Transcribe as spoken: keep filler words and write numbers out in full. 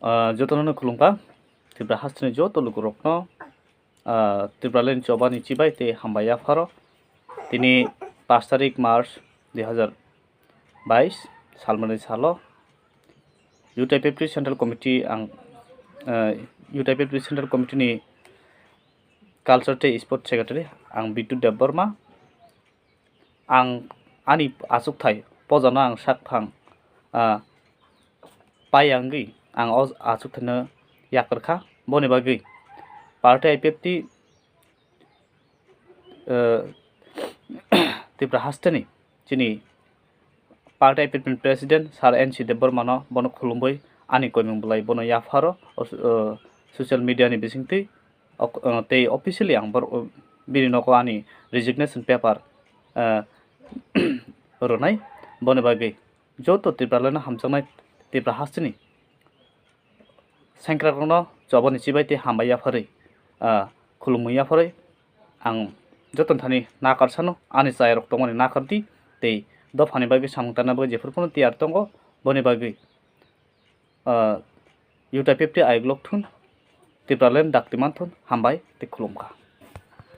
Ah, jotono khulumkha, Tripura hasteni joto lukurokno, ah, Tripura Land Chobani chibai tei hambai yapharo. Tini pash tarik March dui hazar bais salmani salo U T I P F T Central Committee ang, ah, U T I P F T Central Committee ni Culture tei Sport Secretary ang Bidut Debbarma. Ang ani achukthai pojano ang sakphang, ah, pai wngwi ang o achukthaino yakarkha. Boni bagwi party I P F T, eh, Tripura hasteni chini party I P F T ni President Sir N C Debbarmano bono khulumwi ani koimung bwlai bono yapharo, o, eh, social media ni bisingtwi. Ok, eh, tei officially ang bor-, bini nogo ani resignation paper, eh, rwnai. Boni bagwi joto Tripura Land no hamjaknai Tripura hasteni sengkrakrokno chobani chibai tei hambai yapharwi, ah, khulumwi yapharwi ang jotoni thani nakar sano, ani chayarok tongmani nakar di tei dophani bagwi samung tangna bagwi jephuru phano tiyar tongo. Boni bagwi, ah, U T I P F T ayuk lok thun, Tripura Land dakti man thun, hambai tei khulumkha.